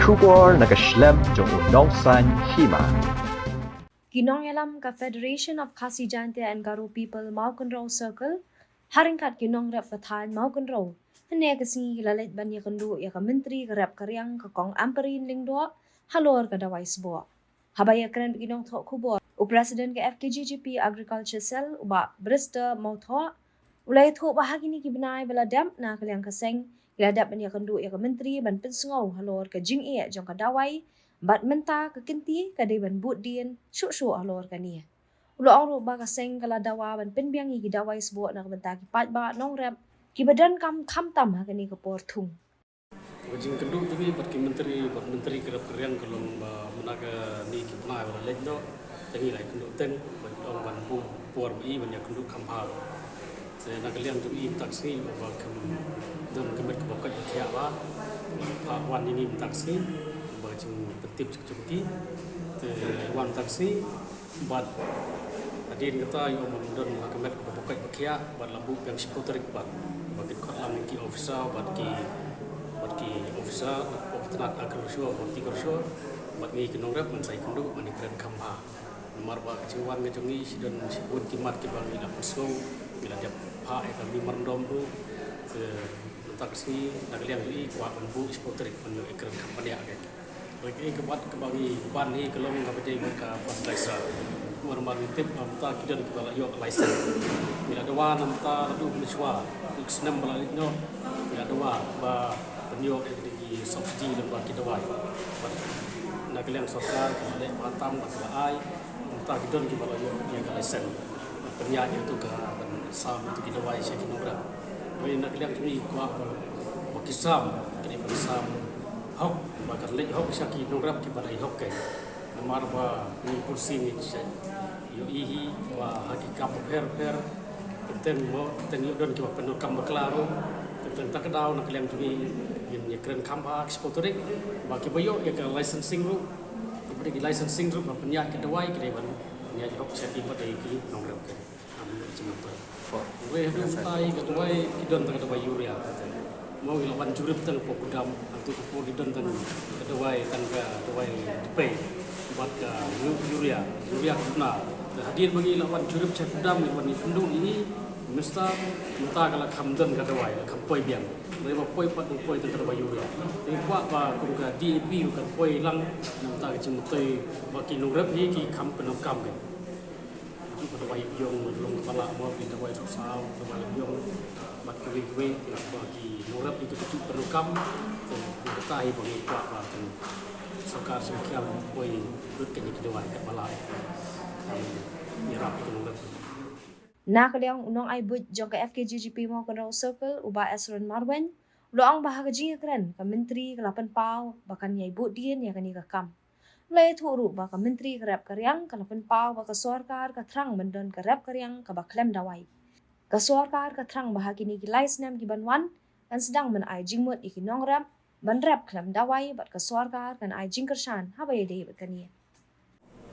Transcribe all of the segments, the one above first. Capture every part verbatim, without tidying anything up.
Khubor na ka shlem jong u nongsan hima. Ki nongïalam ka Federation of Khasi Jaintia and Garo People Mawkynrew Circle, ha ryngkat ki nongrep ka thaiñ Mawkynrew, hynne ka sngi ki la leit ban ïakynduh ïa ka Myntri ka rep ka riang ka Kong Ampareen Lyngdoh halor ka dawai sboh. Haba ïakren bad ki nongthoh khubor, u President ka F K G G P Agriculture Cell, u Bah Brister Mawthoh, u la ïathuh ba ha kine ki bnai ba la dep, na ka liang ka seng ki la dep ban ïakynduh ïa ka Myntri ban pynsngew halor ka jingeh jong ka dawai, bad mynta ka kynti ka dei ban bud dien shuh shuh halor kane. U la ong ruh ba ka seng ka la dawa ban pynbiang ïa ki dawai sboh na ka bynta ki paidbah nongrep kiba donkam khamtam ha kane ka por thung. Ka jingkynduh jong ngi bad ki Myntri, bad Myntri ka rep ka riang, ka long ba mynta kane ki bnai ba la leit noh, te ngi la ïakynduh teng, ba ong ban buh por ba i ban ïakynduh kham bha. Te na ka liang jong i mynta ka sngi, ba kham don ka met kaba koit ba khiah ba, ba wan ïa ngi mynta ka sngi, ba ka jingpyntip jong ki. Te wan mynta ka sngi, bad hadien kata, ïoh ban don ha ka met kaba koit ba khiah, bad la buh biang shiphew tarik bad, ba kin khot lang ki officer, bad ki, bad ki officer, bad ki tnat agriculture, horticulture, bad ngi ki nongrep, ban sa ïakynduh, ban ïakren kham bha. Namar ba ka jingwan ka jong ngi, shi don shibun ki mat kiba ngi la pynsngew, ngi la dep phah ïa ka memorandum ruh, te mynta ka sngi, na ka liang jong i, kwah ban buh shiphew tarik, ban ïoh ïakren kham bniah ka. Lagi ka mat kaba ngi ban hi ka long kaba dei ka fertilizer. Namar ba ngi tip ba mynta ki don kiba la ïoh license. Ngi la dawa na mynta naduh mynshuwa, ka snem ba la leit noh, ngi la dawa ba pynïoh ïa ki subsidy lyngba ki dawai. Bad na ka liang sorkar ki la leh ba tam ba ki la ai. Mynta ki don kiba la ïoh ïa ka license. Pynïaid ïa tu ka ban sam ïa tu ki dawai sha ki nongrep. Hynrei na ka liang jong ngi kwah ba, ba ki sam, ki dei ban sam hok, ba kan leit hok sha ki nongrep kiba dei hok keiñ. Namar ba ngi pyrshang ngi sha ïohi hi ba ha ki kam bapher bapher, teng mo, teng ïoh don kiba pyndonkam bakla ruh. Teng ta ka daw na ka liang jong ngi ngin ïakren kham bha ha ka shiphew tarik, ba kiba ïoh ïa ka licensing ruh, kiba dei ki licensing ruh ba pynïaid ka dawai, ki dei ban pynïaid hok sha kiba dei ki nongrep keiñ. Hynrei haduh mynta hi ka dawai, ki don tang ka dawai urea. Mo ngi la wan jurip tang hapoh Kudam, haduh ka por ki don tang ka dawai, tang ka dawai tpei bad ka u-, urea, urea ka duna. Te hadien ba ngi la wan jurip sha Kudam, ngi wan ngi kynduh ïa i Minister, mynta ka la kham don ka dawai, la kham poi biang. Hynrei ba poi pat, ba poi tang ka dawai urea. Te ngi kwah ba kum ka D A P kan poi lang, na bynta ka jingmyntoi ba ki nongrep hi ki kham pyndonkam keiñ. Ki dawai ïong, long kaba lah mo, ki dawai saw, dawai ïong, bad kiwei kiwei, ba ki nongrep ki ju pyndonkam. Te kata hi ba ngi kwah ba ka sorkar sngewkhia poi lut kane ki dawai kaba lah. Ïarap ïa ki nongrep. Na ka liang u nongai buit jong ka F K G G P Mawkynrew Circle, u Bah Esron Marwein, u la ong ba ha ka jingïakren ka Myntri ka la pynpaw ba kan ïai bud dien ïa kane ka kam. U la ïathuh ruh ba ka Myntri ka rep ka riang ka la pynpaw ba ka sorkar ka thrang ban don ka rep ka riang kaba khlem dawai. Ka sorkar ka thrang ba ha kine ki lai snem ki ban wan, kan sdang ban ai jingmut ïa ki nongrep ban rep khlem dawai, bad ka sorkar kan ai jingkyrshan haba ïadei bad kane.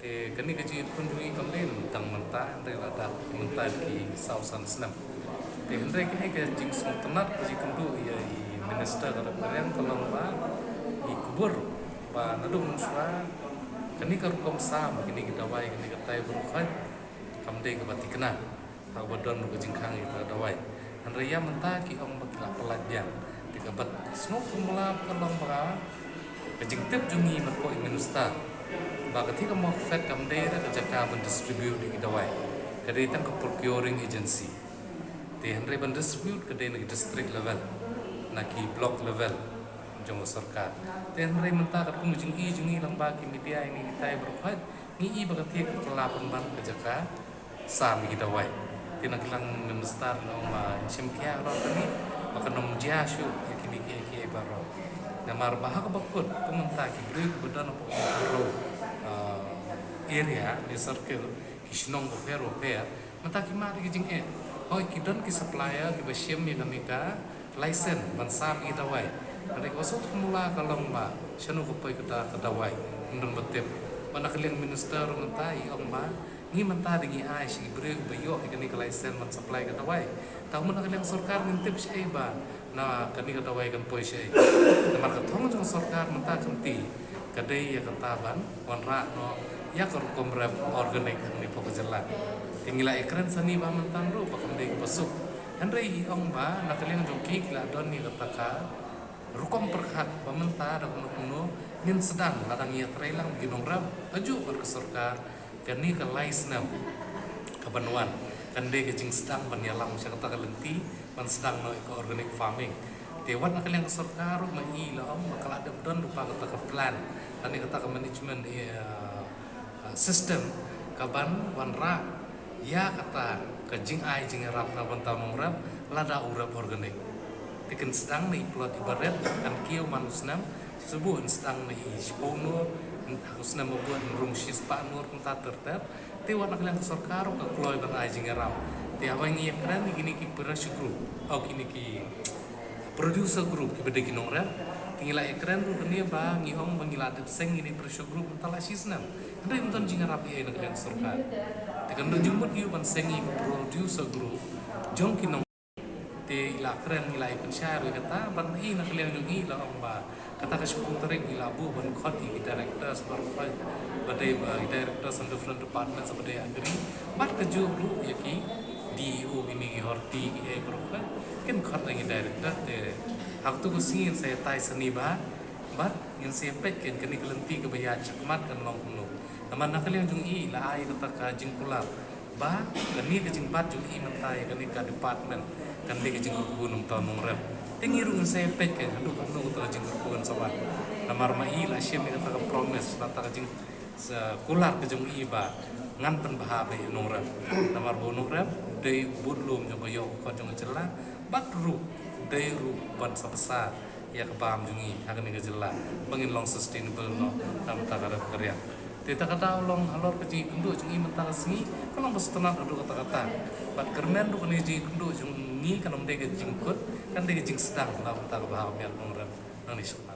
Te kane ka jingïakhun jong ngi kam dei tang mynta, hynrei la dap mynta ki saw san snem. Te hynrei kaei ka jingsngewtynnat ka jingkynduh ïa i Minister ka rep ka riang ka long ba i khubor ba naduh mynshuwa kane ka rukom sam, kane ka dawai, kane ka tai baroh khoit kam dei kaba thikna. Ha kaba don ruh ka jingkhang ïa ka dawai. Hynrei ïa mynta ki ong ba ki la pyllait biang. Te kaba sngewthuh mula ba ka long ba ka jingtip jong ngi, ba ko i Minister, ba ka thik ka MOFFAT kam dei da ka jaka ban distribute ïa ki dawai. Ka dei tang ka procuring agency. Te hynrei ban distribute ka dei na ki district level, na ki block level jong ka sorkar. Te hynrei mynta katkum ka jingi jong ngi lyngba ki media ïa ngi kitai baroh khoit, ngi i ba ka thik ka la pynban ka jaka sam ïa ki dawai. Te na ka liang Minister nga ong ba in shim khia halor kane, ba kan ym jia shuh ïa kine kiei kiei baroh. Namar ba ha kaba kut, kum mynta ki briew kiba don hapoh ki area ne circle, ki shnong bapher bapher, mynta ki mad ïa ki jingeh. Hooid, ki don ki supplier kiba shim ïa kane ka license ban sam ïa ki dawai. Hynrei kaba sngewthuh mula ka long ba shano ka poi kata ka dawai, ym don ba tip. Ba na ka liang Minister mynta i ong ba ngi mynta da ngi ai sha ki briew ba ïoh ïa kane ka license ban supply ka dawai. Tang mynta ka liang sorkar ngim tip shaei ba na kane ka dawai kan poi shaei. Namar ka thong jong sorkar Mynta ka lynti ka dei ïa kata ban wanrah noh ïa ka rukom rep organic hangne hapoh ka jylla. Te ngi la ïakren sani ba mynta ruh ba kam dei kaba suk. Hynrei i ong ba na ka liang jong ki ki la don ïa kata ka rukom pyrkhat ba mynta da kumno kumno ngin sdang lada ngi ïatreilang ki nongrep kajuh bad ka sorkar. Kane ka lai snem kaban wan kan dei ka jingsdang ban ïalam sha kata ka lynti ban sdang noh ïa ka organic farming. Te wat na ka liang ka sorkar ruh ma i la ong ba ka la dep don ruh ba kata ka plan lane kata ka management, eh, system kaban wanrah ïa kata ka jingai jingïarap na bynta u nongrep lada u rep organic. Te kan sdang na i plot iba rit kan kiew man u snem, shu buh yn sdang na i shiphew ngut, ha u snem ba bud yn rung shispah ngut kumta ter ter. Te wat na ka liang ka sorkar ruh ka kloi ban ai jingïarap. Te haba ngi ïakren ïa kine ki pressure group, oh, kine ki producer group kiba dei ki nongrep. Te ngi la ïakren ruh kane ba ngi ong ba ngi la dep seng ïa kine pressure group mynta la shi snem. Hynrei ym don jingïarap ei ei na ka liang ka sorkar. Te kan don jingmut ïa u ban seng ïa ki producer group jong ki nong Te i la kren, i la ïa pynshai ruh ïa kata, ban i na ka liang jong i la ong ba kata ka shiphew tarik i la buh ban khot ïa ki directors baroh ba dei ba ki directors and different departments ba dei agri bad kajuh ruh ïa ki D E O, kine ki horti, ki ei baroh ba kin khot ïa ki director. Te ha katu ka sngi yn sa ïatai sani ba bad ngin sa ïa peit kane ka lynti kaba ïaid shakhmat kan long kumno. Namar na ka liang jong i la ai kata ka jingkular ba kane ka jingbat jong i mynta ïa kane ka department kan dei ka jingkyrkhu na bynta u nongrep. Te ngi ruh ngin sa ïa peit kane haduh katno kata ka jingkyrkhu kan sa wan. Namar ma i la shim ïa kata ka promise, kata ka jing sa kular ka jong i ba ngan pynbha beit ïa u nongrep. Namar ba u nongrep u dei u budlum jong ka ïoh ka kot jong ka jylla bad ruh u dei ruh ban sa bsa ïa ka bam jong i ha kane ka jylla ba ngin long sustainable noh na bynta ka rep ka riang. Te kata ka daw long halor ka jingïakynduh jong i mynta ka sngi ka long ba sngewtynnat haduh katta katta. Bad kyrmen ruh kane ka jingïakynduh jong ngi kan ym dei ka jingkut, kan dei ka jingsdang na bynta ka bha ka miat u nongrep nangne shakhmat.